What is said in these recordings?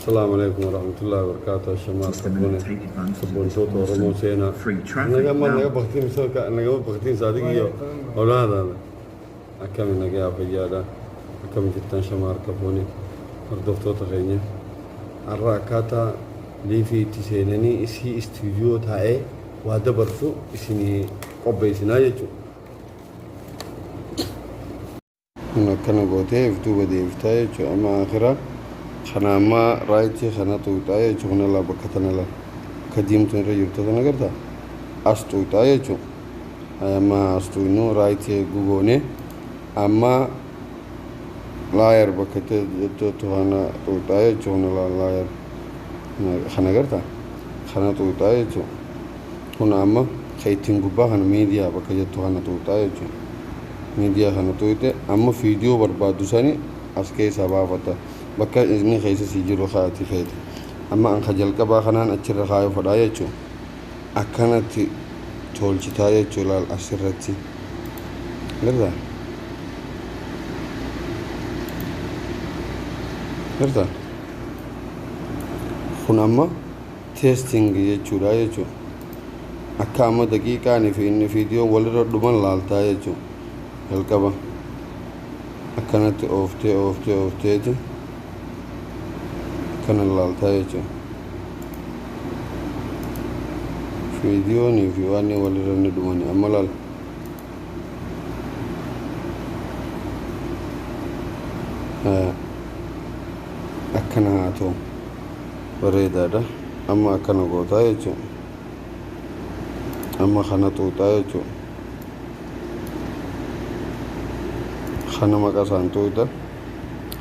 Assalamu alaikum warahmatullahi wabarakatuh. Shamaal System and take advantage of this sabboontoota Oromoo awesome seenaa free traffic naga now. Naga baktiin naga baktiin saadiq iyo howlahadaada akkami nagaa fayyaadha, akkami jirtan? Shamaal kafooni hordoftoota keenya, har'a akkaataa live itti seenanii isii istuudiyoo taa'ee waa dabarsu isinii qopheessinaa jechuudha. Kun akkana gootee if duuba deebiftaa jechuudha. Amma akira kana amma right kana tuuxaa jechuudha. Kuna laa bakka tana laa akka diimtuun irra jirtu tana agartaa, as tuuxaa jechuudha. Amma as tuuxnu, right goone, amma layer bakka jettu kana tuuxaa jechuudha. Kuna laa layer kana agartaa, kana tuuxaa jechuudha. Kun amma ka ittiin gubbaa kana media bakka jettu kana tuuxaa jechuudha. Media kana tuuxee amma viidiyoo barbaaddu sani as keessaa baafata. Bakka inni keessa si jiru kaati feete. Amma an ka jalqabaa kanaan achirra kaayuu fedhaa jechuudha. Akkanatti tolchitaa jechuudha. Laal asirratti agartaa, agartaa, kun amma testing jechuudha. Akka amma daqiiqaanii fi inni viidiyoon walirra dhuman laaltaa jechuudha. Jalqaba akkanatti ooftee ooftee oofteeti akkana laaltaa jechuudha. Viidiyoonii fi waan walirra ni dhumani. Amma laal, akkana haa ta'u, bareedaadha. Amma akkana gootaa jechuudha. Amma kana tuuxaa jechuudha. Kana maqasaan tuuxa,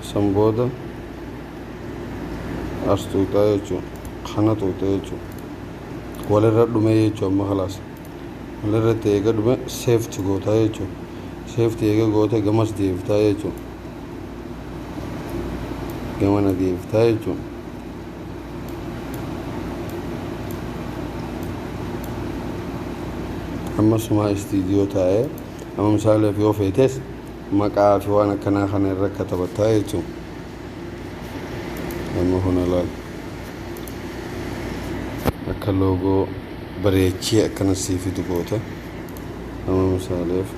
san booda as tuuxaa jechuudha. Kana tuuxa jechuudha. Walirra dhume jechuudha. Amma khalaas walirratti eega dhume, save gootaa jechuudha. Save eega goote, gamas deebiftaa jechuudha. Gamana deebiftaa jechuudha. Amma sumaa istiidiyoo taa'ee, amma misaaleef yoo feetes maqaa fi waan akkanaa kana irra katabattaa jechuudha. Amma kun ilaal, akka logo bareechee akkana sii fidu goota. Amma misaaleef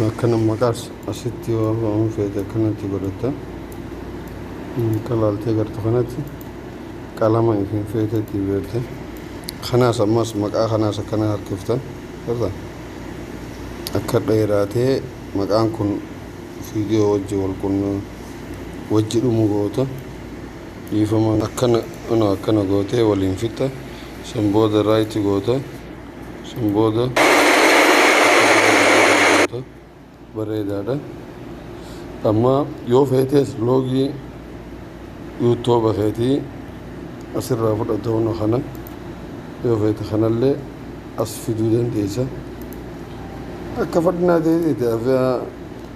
akkana maqaas asitti yoo waan feete akkanatti godhatta. Akka laaltee gartu kanatti qalama ifin feetetti beekte. Kanaas ammas maqaa kanaas akkana harkifta garta, akka dheeraatee maqaan kun viidiyoo wajji wal qunna wajji dhumu goota. Dhiifama, akkana akkana gootee waliin fixa. San booda right goota, san booda goota, bareedaadha. Amma yoo feetes logo YouTube keetii asirraa fudhate hunda kana yoo feete kanallee as fiduu dandeessa. Akka fadhinaa ta'eeti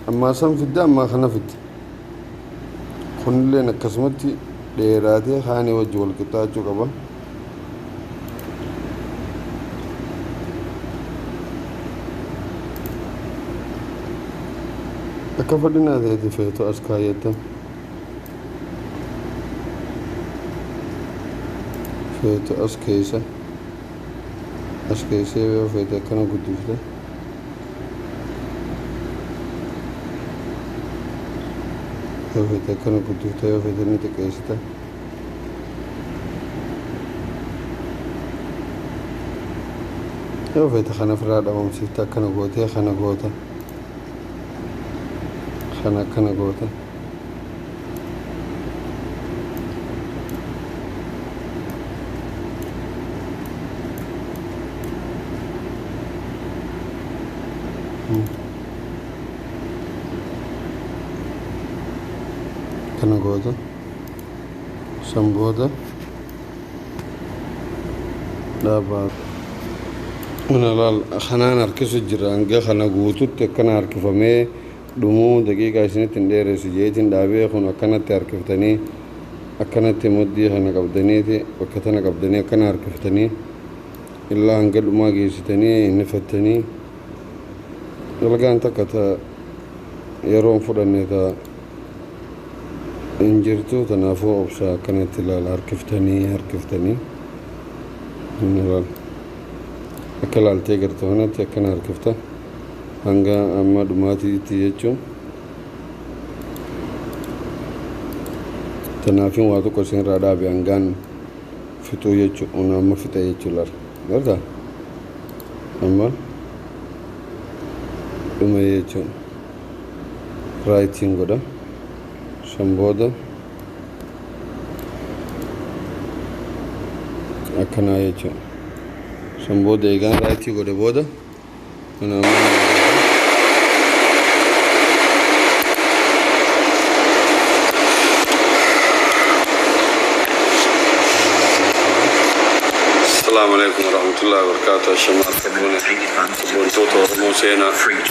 ammaa san fidda, ammaa kana fidda. Kunilleen akkasumatti dheeraatee kaanii wajji wal qixxaachuu qaba. Akka fadhinaa ta'eeti feetu as kaayyata, feetu as keessa, as keessee yoo feete akkana guddifte. Yoo feete akkana guddifte, yoo feete ni xiqqeessita. Yoo feete kana ofirraa dhabamsiifte, akkana gootee kana goota, kana akkana goota. Kana goota, san booda dhaabaa. Kuna laal, kanaan harkisu jira hanga kana guututti akkana harkifamee dhumuu. Daqiiqaa isinitti hin dheeressu jeetiin dhaabee. Kun akkanatti harkiftanii, akkanatti muddii kana qabdaniiti, bakka tana qabdanii akkana harkiftanii. Illaa hanga dhumaa geessitanii hin ifattanii dalagaan takka ta yeroon fudhanne ta hin jirtu. Tanaafuu obsa akkanatti ilaala, harkiftanii harkiftanii hin ilaala. Akka ilaaltee garta kanatti akkana harkifta hanga amma dhumaatiitti jechuun. Tanaafin waa tokko isinirraa dhaabe hangaan fixuu jechuun. Amma fixe jechuu laala, gartaa amma dhume jechuun rightiin godha. San booda akkanaa jechuun. San booda eegaan rightii godhe booda kana amma السلام عليكم ورحمة الله وبركاته. الشمال Take advantage of Sabboontoota Oromoo seenaa free